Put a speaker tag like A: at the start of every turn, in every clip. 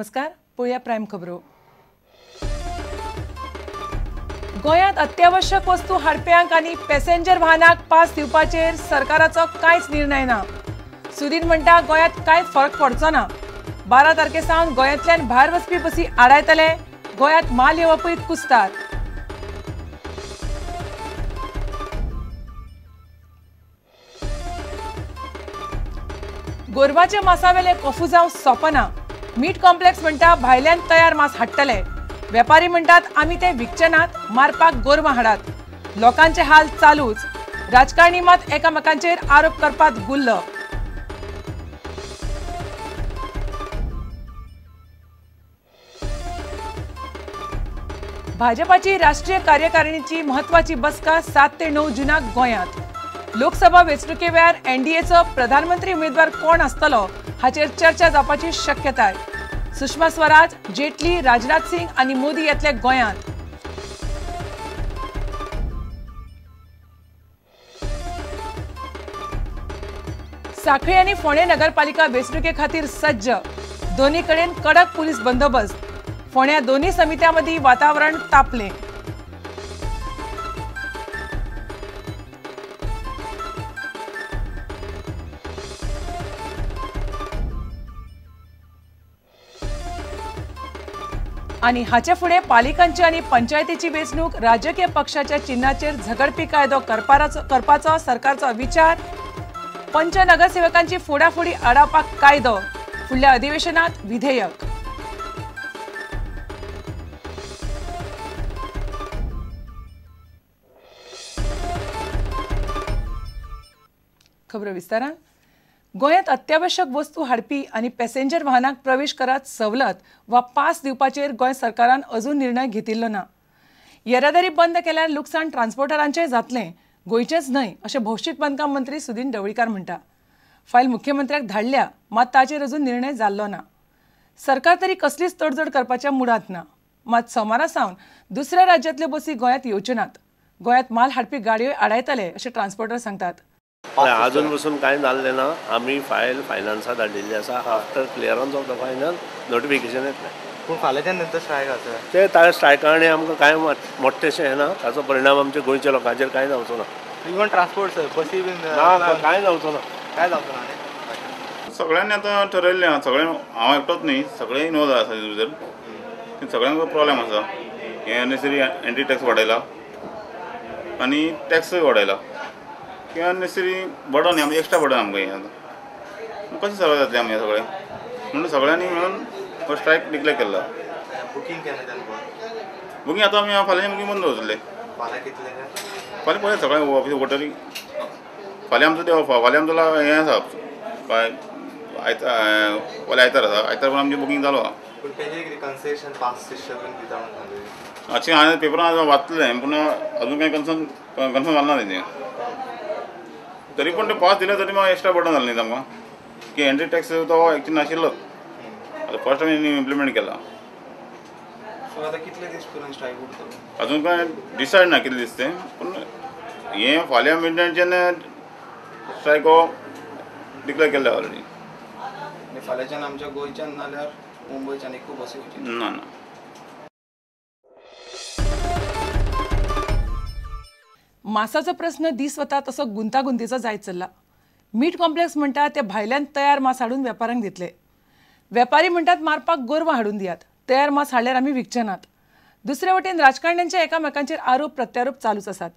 A: नमस्कार, पळोवया प्रायम खबरो. गोंयांत अत्यावश्यक वस्तू हाडप्यांक आनी पॅसेंजर वाहनाक पास दिवपाचेर सरकाराचो कांयच निर्णय ना. सुदीन म्हणटा गोंयांत कांयच फरक पडचो ना. 12 तारखे सावन गोंयांतल्यान भायर वचपी बसी आडायतले. गोंयांत माल येवपूय कुस्तार. गोरवाच्या मासावेले कोफुजांव सोंपना. मीट कॉम्प्लेक्स म्हणटा भायल्यान तयार मांस हाडटले. वेपारी म्हणटात आमी ते विकचे नात, मारपाक गोरवां हाडात. लोकांचे हाल चालूच. राजकारणी मात एकामेकांचेर आरोप करपाक गुल्ल. भाजपाची राष्ट्रीय कार्यकारिणीची म्हत्वाची बसका 7 ते 9 जूनाक गोंयांत. लोकसभा वेंचणुके वेळार एनडीएचो प्रधानमंत्री उमेदवार कोण आसतलो हाचेर चर्चा जावपाची शक्यताय. सुषमा स्वराज, जेटली, राजनाथ सिंग आनी मोदी येतले गोंयांत. सांखळी आनी फोंडें नगरपालिका वेंचणुके खातीर सज्ज. दोन्ही कडेन कडक पुलीस बंदोबस्त. फोंड्या दोन्ही समित्यां मदीं वातावरण तापलें. आनी हाचे फुडें पालिकांची आनी पंचायतीची वेंचणूक राजकीय पक्षाच्या चिन्हाचेर झगडपी कायदो करपाचो सरकारचो विचार. पंच नगरसेवकांची फोडाफोडी आडावपाक कायदो. फुडल्या अधिवेशनात विधेयक. खबरो विस्तारान. गोंयांत अत्यावश्यक वस्तू हाडपी आनी पॅसेंजर वाहनाक प्रवेश करात सवलत वा पास दिवपाचेर गोंय सरकारान अजून निर्णय घेतिल्लो ना. येरादारी बंद केल्यार लुकसाण ट्रान्सपोर्टरांचें जातलें, गोंयचेंच न्हय, अशें भौशीक बांदकाम मंत्री सुदीन ढवळीकार म्हणटा. फायल मुख्यमंत्र्याक धाडल्या, मात ताचेर अजून निर्णय जाल्लो ना. सरकार तरी कसलीच तडजोड करपाच्या मुडांत ना. मात सोमारा सावन दुसऱ्या राज्यांतल्यो बसी गोंयांत येवच्यो नात. गोंयांत माल हाडपी गाडयो आडायतले अशें ट्रान्सपोर्टर सांगतात.
B: अजून पसून कांय जाल्लें ना. आमी फायल फायनान्साक धाडिल्ली आसा. After clearance of the final notification येतलें.
C: पूण फाल्यांच्यान नंतर स्ट्रायक आसा.
B: ते त्या स्ट्रायका आनी आमकां कांय मोठेशें येना. ताचो परिणाम आमच्या गोंयच्या लोकांचेर कांय जावचो ना.
C: इवन ट्रान्सपोर्ट सर बसी बीन
B: ना, कांय जावचो ना,
C: कांय जावचो ना.
D: सगळ्यांनी आतां ठरयल्लें आसा. सगळें हांव एकटोच न्ही, सगळे इनवॉल्व आसा तितून भितर. सगळ्यांक प्रॉब्लेम आसा. हें अननेसरी एंट्री टॅक्स वाडयला आनी टॅक्सूय वाडयला. किंवा अननेसरी बर्डन आमकां एक्स्ट्रा बर्डन आमकां हें आतां कशें सर्व जातलें आमी हें सगळें. म्हणून सगळ्यांनी मेळून हो स्ट्रायक डिक्लेर केल्लो.
C: बुकींग केन्ना जालें?
D: बुकींग आतां आमी फाल्यांचें बुकींग बंद दवरतले.
C: फाल्यां कितलें?
D: फाल्यां पळय सगळें ऑफीस वोटरी. फाल्यां आमचो ते फाल्यां आमचो हें आसा, आयतार, फाल्यां आयतार आसा. आयतार पण आमचें बुकींग जालो आसा.
C: पूण तेजेर कितें कन्सेशन पास सिस्टम बीन दिता म्हणून सांगलें.
D: अशें हांवें पेपरान वाचलें, पूण अजून कांय कन्सर्न कन्फर्म जालें ना तेजें. तरी पण ते पास दिले तरी मागीर एक्स्ट्रा बर्डन जालें न्ही तांकां की एंट्री टॅक्स तो एक्चुअली नाशिल्लोच. आतां फर्स्ट टायम इम्प्लिमेंट केला.
C: सो आतां कितले दीस पर्यंत स्ट्रायक उरतलो?
D: अजून कांय डिसायड ना कितले दीस ते, पूण हें फाल्यां मिडनायटच्यान स्ट्रायक हो डिक्लेर केल्लो ऑलरेडी.
C: आनी फाल्यांच्यान आमच्या गोंयच्यान नाल्यार मुंबयच्यान एकूय बसी वयची
D: ना. ना.
A: मासाचो प्रस्न दीस वता तसो गुंतागुंतीचो जायत चल्ला. मीट कॉम्प्लेक्स म्हणटा ते भायल्यान तयार मांस हाडून वेपाऱ्यांक दितले. वेपारी म्हणटात मारपाक गोरवां हाडून दियात, तयार मांस हाडल्यार आमी विकचे नात. दुसरे वटेन राजकारण्यांचे एकामेकांचेर आरोप प्रत्यारोप चालूच आसात.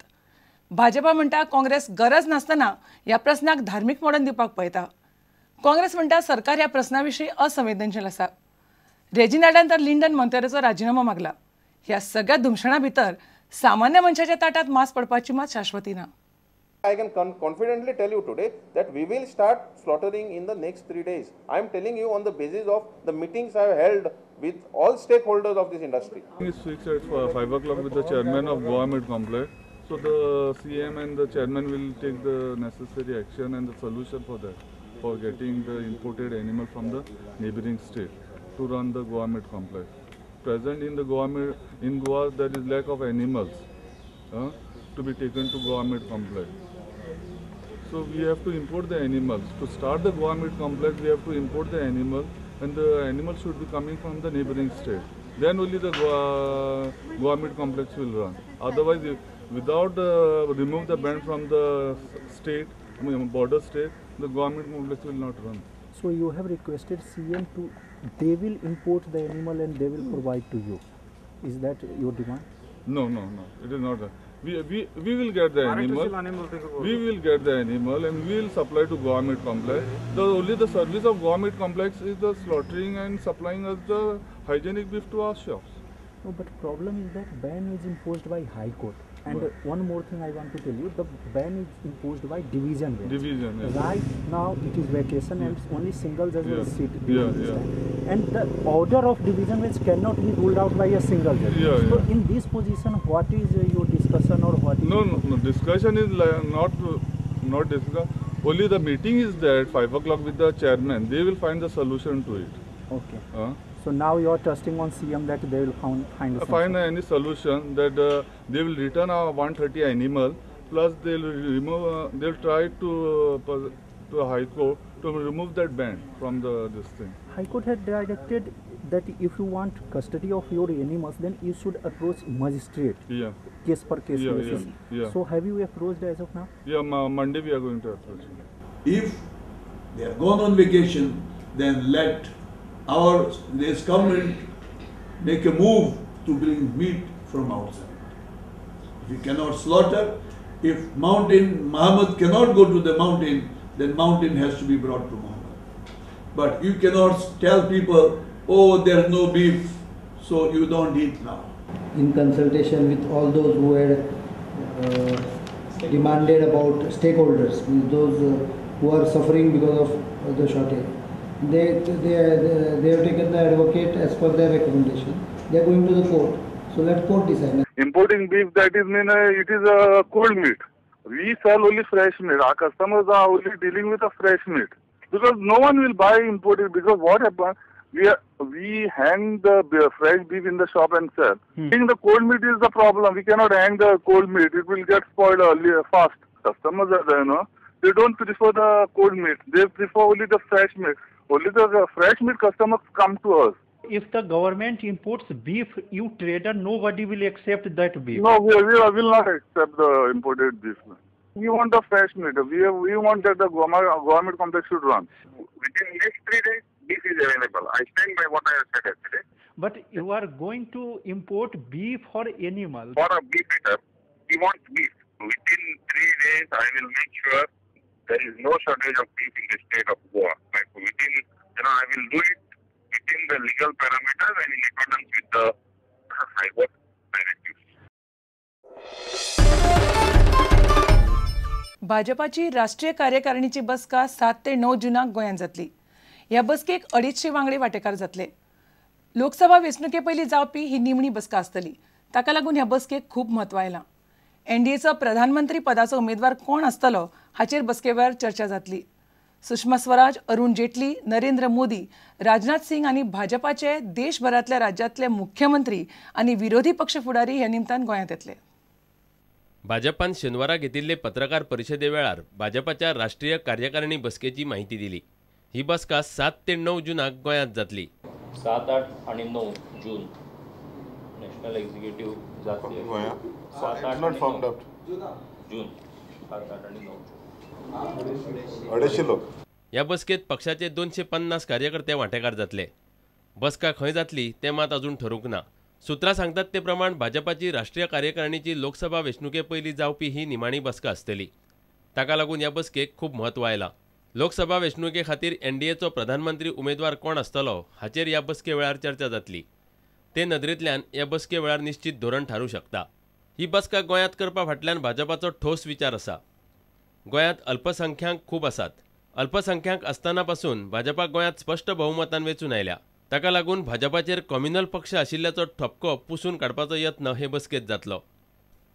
A: भाजपा म्हणटा काँग्रेस गरज नासतना ह्या प्रस्नाक धार्मीक मोडण दिवपाक पळयता. काँग्रेस म्हणटा सरकार ह्या प्रस्ना विशीं असंवेदनशील आसा. रेजिनाल्डान तर लिंडन मोंतेरोचो राजिनामो मागला. ह्या सगळ्या धुमशणा भितर सामान्य मनशाच्या ताटात मांस पडपाची मात शाश्वती ना.
E: I can confidently tell you today that we will start slaughtering in the next 3 days. I am telling you on the basis of the meetings I have held with all stakeholders of this industry.
F: It's fixed at 5 o'clock with the chairman of Goa Meat Complex. So the CM and the chairman will take the necessary action and the solution for that, for getting the imported animal from the neighboring state to run the Goa Meat Complex. Present in the Goa Meat, in Goa there is lack of animals to be taken to Goa Meat Complex. So we have to import the animals. To start the Goa Meat Complex, we have to import the animals, and the animal should be coming from the neighboring state. Then only the Goa Meat Complex will run. Otherwise, if without remove the ban from the state, I mean border state, the Goa Meat Complex will not run.
G: So you have requested CM to, they will import the animal and they will provide to you. Is that your demand?
F: No, no, no. It is not that. We will get the animal. We will get the animal and we will supply to Goa Meat Complex. The only the service of Goa Meat Complex is the slaughtering and supplying us the hygienic beef to our shops.
G: No, but problem is that ban is imposed by High Court. And right. One more thing I want to tell you, the ban is imposed by division bench.
F: Division, yes.
G: Right now it is vacation and only single judge will sit.
F: Yeah.
G: And the order of division bench cannot be ruled out by a single judge.
F: Yeah,
G: so in this position, what is your discussion or what is...
F: No, no, no, discussion is not discussion. Only the meeting is there at 5 o'clock with the chairman. They will find the solution to it.
G: Okay. So now you are trusting on CM that they will find a
F: find any solution that they will return our 130 animal, plus they will remove. They will try to High Court to remove that ban from the this thing.
G: High Court had directed that if you want custody of your animals, then you should approach magistrate.
F: Yeah.
G: Case per case basis.
F: Yeah.
G: So have you approached as of now?
F: Yeah, Monday we are going to approach.
H: If they are gone on vacation, then let this government make a move to bring meat from outside. If you cannot slaughter, if mountain Muhammad cannot go to the mountain, then mountain has to be brought to Muhammad. But you cannot tell people, oh, there is no beef, so you don't eat now.
I: In consultation with all those who had demanded about stakeholders, those who are suffering because of the shortage. They have taken the advocate as per their recommendation. They are going to the court. So let court decide.
F: Importing beef, that is mean it is a cold meat. We sell only fresh meat. Our customers are only dealing with a fresh meat because no one will buy imported. Because what happens, we hang the fresh beef in the shop and sell. I think the cold meat is the problem. We cannot hang the cold meat. It will get spoiled early, fast. Customers are there, no? They don't prefer the cold meat. They prefer only the fresh meat. Only the fresh meat customers come to us.
J: If the government imports beef, you trader, nobody will accept that beef.
F: No, we will not accept the imported beef. We want the fresh meat. We want that the Goa Meat Complex should run.
K: Within next 3 days, beef is available. I stand by what I have said yesterday.
J: But you are going to import beef for animals.
K: For a beef eater, he wants beef. Within 3 days, I will make sure there is no shortage of beef in the state of Goa. Like within, I will do it within the legal parameters and in accordance with the High Court directives.
A: भाजपाची राष्ट्रीय कार्यकारिणीची बसका 7 ते 9 जूनाक गोंयांत जातली. ह्या बसकेक 250 वांगडी वांटेकार जातले. लोकसभा वेंचणुके पयलीं जावपी ही निमणी बसका आसतली. ताका लागून ह्या बसकेक खूब म्हत्व आयलां. एनडीएचो प्रधानमंत्री पदाचो उमेदवार कोण आसतलो हाचेर बसके वेळार चर्चा जातली. सुषमा स्वराज, अरुण जेटली, नरेंद्र मोदी, राजनाथ सिंग आनी भाजपाचे देशभरांतल्या राज्यांतले मुख्यमंत्री आनी विरोधी पक्ष फुडारी ह्या निमतान गोंयांत येतले.
L: भाजपान शेनवारा घेतिल्ले पत्रकार परिशदे वेळार भाजपाच्या राष्ट्रीय कार्यकारिणी बसकेची माहिती दिली. ही बसका 7 ते 9 जूनाक गोंयांत जातली.
M: 7, 8 आणि 9 जून नॅशनल एक्झिक्युटिव्ह जातली. 7, 8 आणि 9 जून. 7, 8 आणि 9 जून
D: 250 लोक.
L: ह्या बसकेत पक्षाचे 250 कार्यकर्ते वांटेकार जातले. बसका खंय जातली तें मात अजून ठरूंक ना. सूत्रां सांगतात ते प्रमाण भाजपाची राष्ट्रीय कार्यकारिणीची लोकसभा वेंचणुके पयलीं जावपी ही निमाणी बसका आसतली. ताका लागून ह्या बसकेक खूब म्हत्व आयलां. लोकसभा वेंचणुके खातीर एनडीएचो प्रधानमंत्री उमेदवार कोण आसतलो हाचेर ह्या बसके वेळार चर्चा जातली. ते नदरेंतल्यान ह्या बसके वेळार निश्चित धोरण थारूं शकता. ही बसका गोंयांत करपा फाटल्यान भाजपाचो ठोस विचार आसा. गोंयांत अल्पसंख्याक खूब आसात. अल्पसंख्याक आसतना पासून भाजपा गोंयांत स्पश्ट बहुमतान वेंचून आयल्या. ताका लागून भाजपाचेर कम्युनल पक्ष आशिल्ल्याचो ठपको पुसून काडपाचो यत्न हे बसकेत जातलो.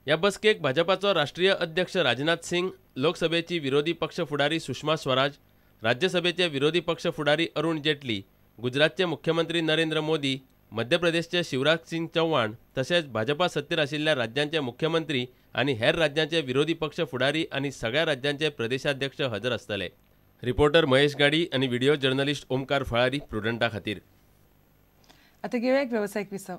L: ह्या बसकेक भाजपाचो राष्ट्रीय अध्यक्ष राजनाथ सिंग, लोकसभेची विरोधी पक्ष फुडारी सुषमा स्वराज, राज्यसभेचे विरोधी पक्ष फुडारी अरुण जेटली, गुजरातचे मुख्यमंत्री नरेंद्र मोदी, मध्य प्रदेशचे शिवराज सिंग चौहान तशेंच भाजपा सत्तेर आशिल्ल्या राज्यांचे मुख्यमंत्री आनी हेर राज्यांचे विरोधी पक्ष फुडारी आनी सगळ्या राज्यांचे प्रदेशाध्यक्ष हजर आसतले. रिपोर्टर महेश गाडी आनी व्हिडिओ जर्नलिस्ट ओमकार फळारी प्रुडंटा खातीर.
A: आतां घेवया एक वेवसायीक विसव.